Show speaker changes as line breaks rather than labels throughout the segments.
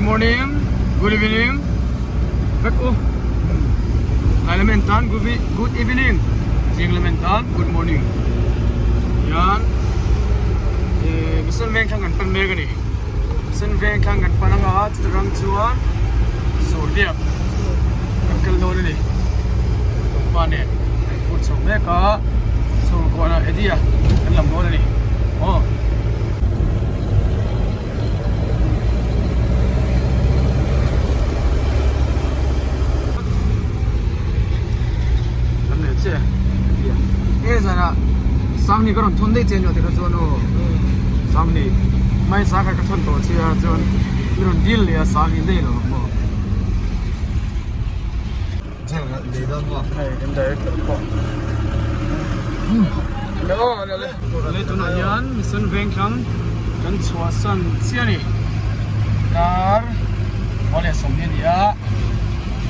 Good morning, good evening vek u. Tlai lam en tan good evening, zing lam en tan good morning. Hian Mission veng thlang kan pan mek a ni. Mission veng thlang kan pan anga chuta rang chuan Sawrbiak kan kal dawn a ni. Pa nen kan phur chho mek a, chhungkawnah Eddie-a kan lam dawn a ni. Aw. Sangni ka rawn thawn daih che ania tikha chuan aw Sangni mai sa kha ka thawn tawh che a chuan i rawn dil leh a Sangni daih lo ang maw. Hei kan director pawh Lei tunah hian Mission Vengthlang kan chhuahsan chiah a ni. Dar pahnih leh sawmhnih a ni a,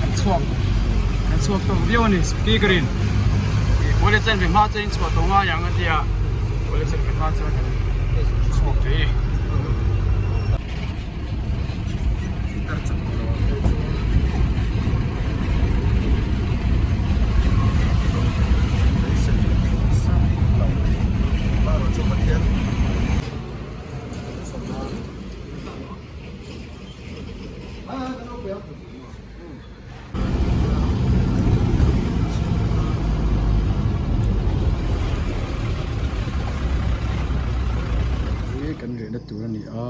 kan chhuak kan chhuak tawk viau a ni speaker in ih pahnih leh chanve hma chuan in chhuah tawh ngai ang a ti a, pahnih leh chanve hma chuan kan chhuak thei a ni. Kan rehna tur a ni a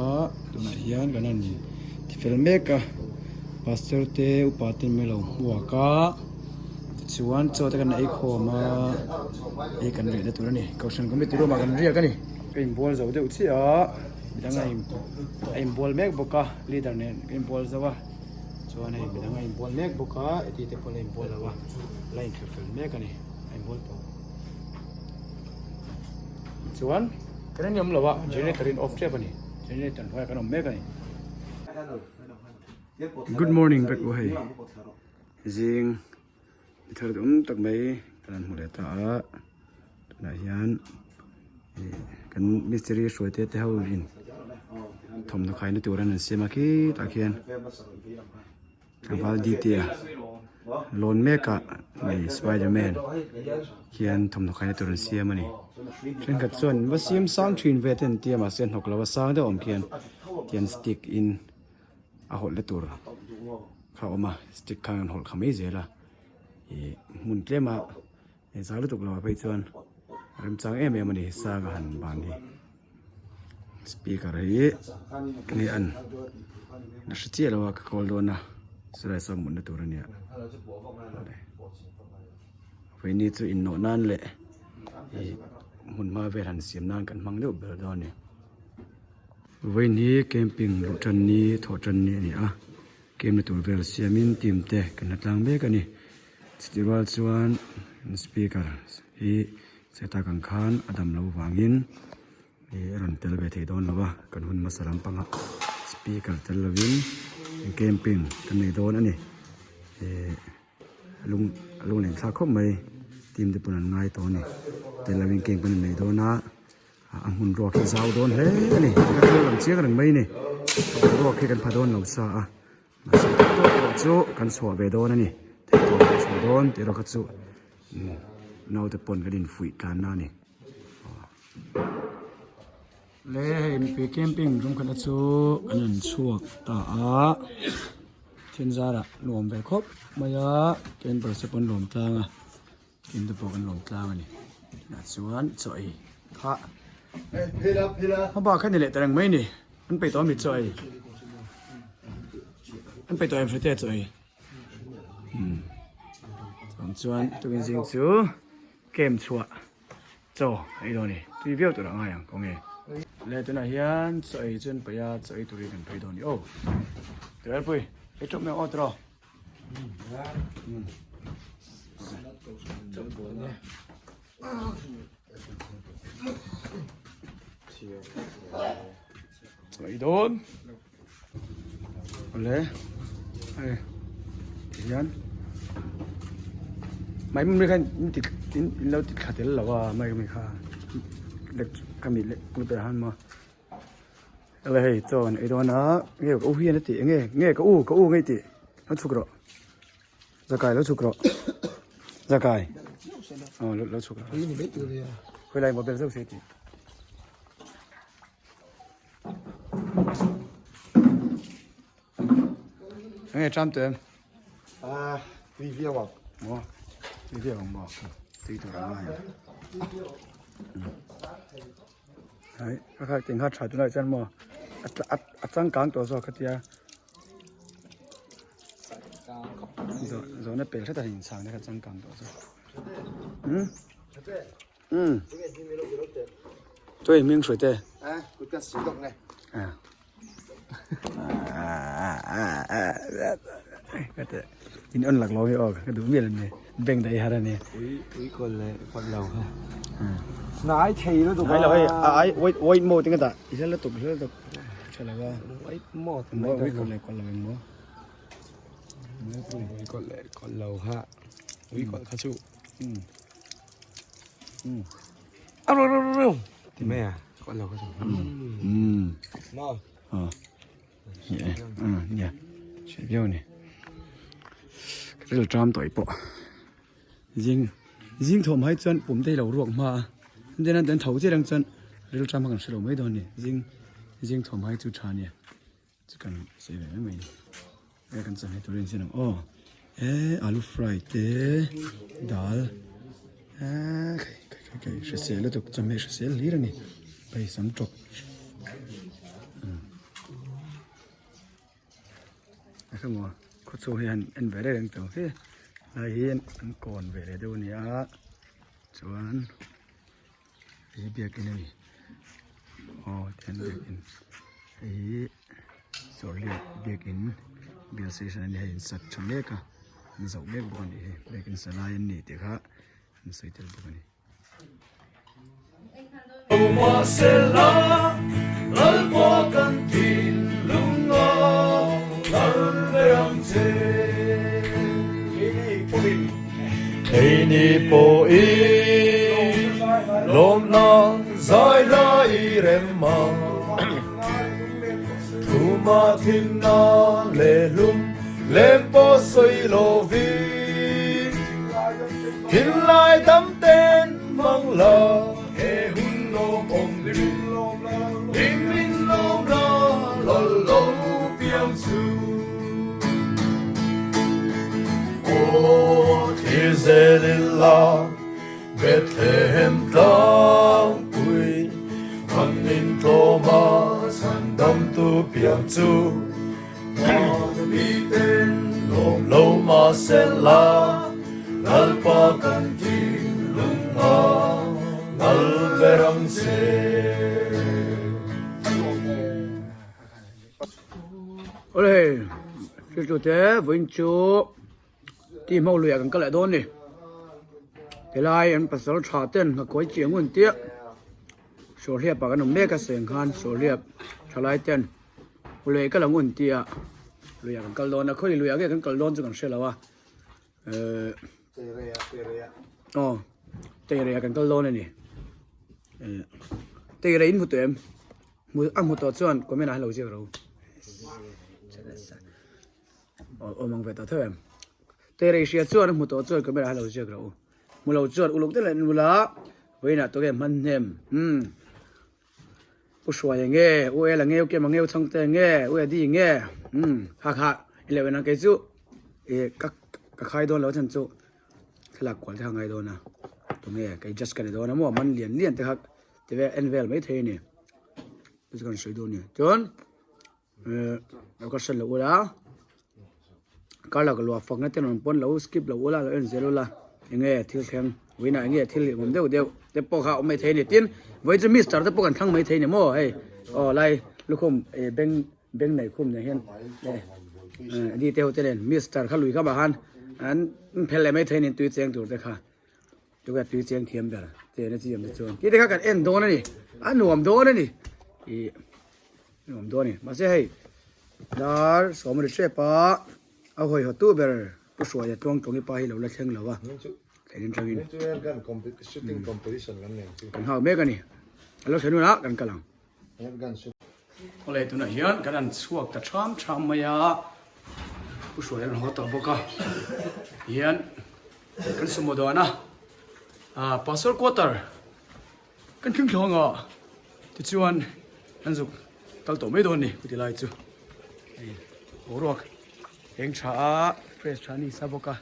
tunah hian kan han ti fel mek a pastor te upa te min lo hmuak a tichuan chaw te kan ei khawm a hei kan rehna tur a ni kohhran committee room ah kan riak a ni ka inbual zo deuh chiah a midang a in a inbual mek bawk a leader nen ka inbual zo a chuan hei midang a inbual mek bawk a eti te pawh la inbual lo a la inthla fel mek a ni a inbual tawh chuan current hi awm lo a generator in off tep a ni generator hnuaiah kan awm mek a ni. Good morning vek u hei zing mi thar duhawm tak mai kan han hmu leh ta a tunah hian ih kan mistiri hruai te te ho in thawmhnaw khaina tur an han siam a khitah khian tlangval detail lawn mek ah hei spiderman khian thawmhnaw khaina tur an siam a ni thenkhat chuan va siam sang thin ve te an tia mahse hnawk lo a sang deuh awm khian tian stick in a hawlh na tur kha a awm a stick khan an hawlh kha mai zel a ih hmun tlem a zau lutuk lo ah phei chuan remchang em em a ni sang a han ban hi speaker hi enge an la hre chiah lo a ka call dawn a chulai sawn mutna tur a nia vawiini chu innawh nan leh ih hmun hma vel han siam nan kan hmang deuh ber dawn a ni. Vawiin hi camping luh tan ni thawh tan ni a ni a camp na tur vel siamin team te kan la tlang mek a ni chutih rual chuan speaker hi cheta kan khan a dam loh vangin ih a rawn tel ve thei dawn lo a kan hun hmasa lampangah speaker tel lovin camping kan nei dawn a ni ih. Lung a lung len thlak khawp mai team te pawn an ngai tawh a ni tel lovin camp an nei dawn a a hmun ruak hi zau dawn hle a ni ka thil lang chiang reng mai a ni ruak hi kan pha dawn lo sa a mahse theih tawp erawh chu kan chhuah ve dawn a ni theih tawp kan chhuah dawn tih erawh kha chu naute pawn kan infuih tlanna a ni. Le hei mipui camping ram khatna chu an rawn chhuak ta a then zarah nuam ve khawp mai a camper te pawh an lawm tlang a camp te pawh kan lawm tlang a ni tunah chuan chaw ei kha hmabak kha ni leh ta reng mai a ni an peih tawh a mi chaw ei an peih tawh em hre te chaw ei umm chuan tukin zing chu camp chhuah. Chaw ei dawn a ni, tui viau tur a ngai ang kawng e. Le tunah hian chaw ei chu an paih a, chaw ei turin kan phei dawn a ni aw. Tuialpui, ei tawp mai ang aw tiraw. Chaw ei dawn. Awle hei tihian mai mai khan in ti in lo ti thla tel lo a mai mai kha lek ka mi lek put ah han maw. Ele hei chaw an ei dawn a nge ka u hian a tih enge nge ka u ka u ngei tih lo chhuk rawh zakai lo chhuk rawh zakai aw lo chhuk rawh khawilai maw bel zauh se tih. Enge tram tu em?
Ah, tui viau ang.
Maw, tui viau ang maw? Tui tur ang ngai. Hai, ka kha ting kha tha tunai chuan maw. A changkang tawh zawk kha tia. Zawhna pel hret a inchang te kha changkang tawh zawk. Hmm? Hmm. Tui hming hruai te.
Ah, kut kan si dawk nge.
Ah. In on lak lo hi aw ka duh mial ni bank dai har ani.
Ui ui kol le kol lo ha. Nai thei lo
Nai lo hei ai wait wait mo tinga da. I la tuk la tuk. Chala ba.
Wait mo
mo ui kol le kol lo mo.
Ui kol le kol lo ha. Ui kol kha chu.
Um.
Aro ro ro ro. Ti mai a. Kol lo kha chu.
Um.
Mo.
Ờ. Dạ. Ừ, dạ. Sẽ vô nè. Cái là tram tuổi bộ. Riêng riêng thom hai chân bùm đây đầu ruộng mà. Nên anh đến thấu chứ đang chân. Ril tram hàng sẽ mấy đòn nè. Riêng riêng thom hai chú trà nè. Chỉ cần sẽ về mấy mình. Cái cần chân hai tôi lên xem nào. Ồ. Ê alu fry te dal. Ê cái cái cái cái sẽ sẽ là được chấm sẽ sẽ lý rồi nè. Bây sắm trọc. A kha maw khaw chhung hi han en ve reng reng tawh hi lai hi an kawn ve leh deuh a ni a chuan hei hi biakin a ni aw tihian biakin hei hi sawrhliah biakin bial station a ni hei in sak tha mek a an zoh mek bawk a nih hi biakin sa lai an ni tih kha an sawi tel bawk a ni.
Keini pawhin lawmna zai lai rem a, Thuma thinna leh hlum lem pawh sawi lovin. Thinlai dam ten hmang la he hun lawm awm lim lim in lawm la lal lo piang chu. Aw thlir zel in la Bethlehem tlangpui Van in tlawm a chhan dam tu piang chu. Miten lawm lo mahsela Lalpa kan thinlung a nal ber ang che.
Awle hei thiltu te vawiin chu ti hmawk luiah kan kal leh dawn ni tilai an pasal tha ten nghakuai chiang hun tia sawrhliap ah kan awm mek a seng khan sawrhliap thalai ten. Lui ka la ngun tia luiah kan kal dawn a khawi luiah nge kan kal dawn chu kan hre lo a ehh aw teirei ah kan kal dawn a ni ehh teirei in hmu tawh em hmu a hmu tawh chuan comment ah hian lo ziak ro aw awm ang ve tawh theuh em teirei hria chuan a hmu tawh chuan comment ah hian lo ziak ro hmu lo chuan uluk deuh leh an bula vawiinah tawh nge hman hnem umm. U Hruaia nge, U Ela nge, U Kema nge, U Chhangte nge, U Eddie nge, umm ha kha i leuh en ang kei chu ih ka ka khai dawn lo a chhan chu thlalak kual te kha ngai dawn a tunge kei judge ka ni dawn a maw man lian lian te kha ti vel en vel maithei a ni chu chu kan sawi dawn a ni chuan. Lo ka hre lo ula kar lak luah fakna te rawn pawn lo skip lo ula lo en zel ula enge thil thleng vawiinah enge thil leh awm deuh deuh te pawh kha a awm mai thei a ni tin vawiin chu mister te pawh kan thlang mai thei a ni maw hei aw lai lukhum eh beng beng nei khum nen hian eh di te ho te nen mister kha lui kha mah khan an phel leh mai thei a ni tui cheng tur te kha. Tukverh tui cheng thiam ber chen a chi awm te chuan tih te kha kan en dawn a ni a nuam dawn a ni ih nuam dawn a ni mahse hei dar sawm a ri hrep a a hawi haw tu ber pu hruaia tluang tawng i pa hi lo la thleng lo a thlen in tangin kan nghak mek a ni a lo thlen hunah kan kal ang. Awle tunah hian kan han chhuak ta ṭham ṭham mai a, Pu Hruaia rawn haw tawh bawk a, hian kan sumo dawn a, ah pastor quarter kan thleng thlawng a, tichuan kan zuk kal tawh mai dawn a ni chuti lai chu hei boruak eng tha a fresh tha a ni sa bawk a.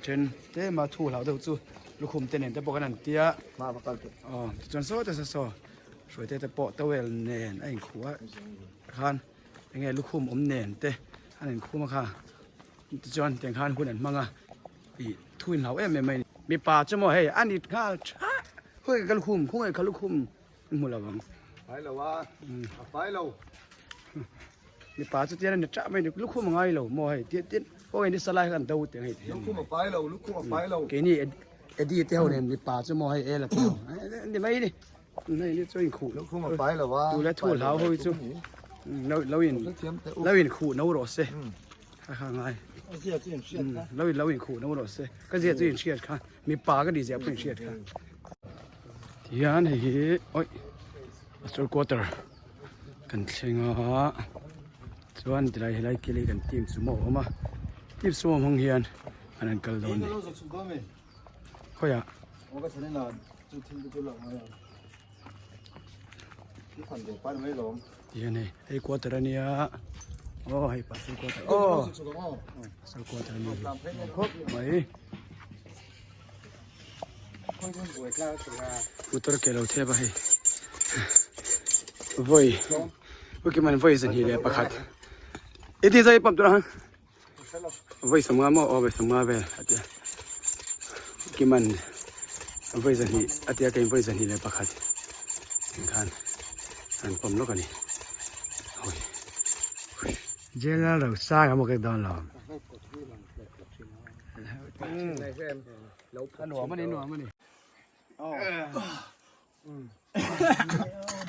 Then tlema thu hlau deuh chu lukhum te nen te pawh kan han tia aw tichuan saw te saw saw hruaite te pawh towel nen a inkhuh a khan enge lukhum awm nen te an inkhum a kha tichuan tiang khan hun an hmang a ih thu inhlau em em mai a ni mipa chu maw hei a nit nghal tha khawnge ka lukhum khawnge ka lukhum An hmu lo ang.
Fai lo a, a fai lo.
Mipa chu tian a ni ṭah mai ni, lukhum a ngai lo maw hei, tian tian aw hei ni salai kha an do teh hei tihian.
Lukhum a fai lo, lukhum a fai lo.
Keini Eddie te ho nen mipa chu maw hei ela te ho, ni mai ni, hei ni chu inkhuh.
Lukhum a fai lo a.
Tu le thu hlau ho hi chu lo in lo in khuh no rawh se, kha kha ngai. Lo in lo in khuh no rawh se, ka zia chu in hriat kha. Mipa ka ni zia pawh in hriat kha. Tihian hei hi awih pastor quarter kan thleng a chuan tilai helai kil hi kan team sumo a awm a team sumo hmang hian an rawn kal dawn a ni khawiah. Tihian hei hei quarter a nia aw hei pastor quarter aw pastor quarter a ni khawp mai. Motor ke lo thep a hei vawi vawi man vawi 21 i ti zai pump tura vawi 50 maw aw vawi 50 vel a tia kiman vawi 2 a tia kei vawi 21 khan an pump lawk a ni General Rosanga maw ka dawn lo. A nuam a ni, nuam a ni.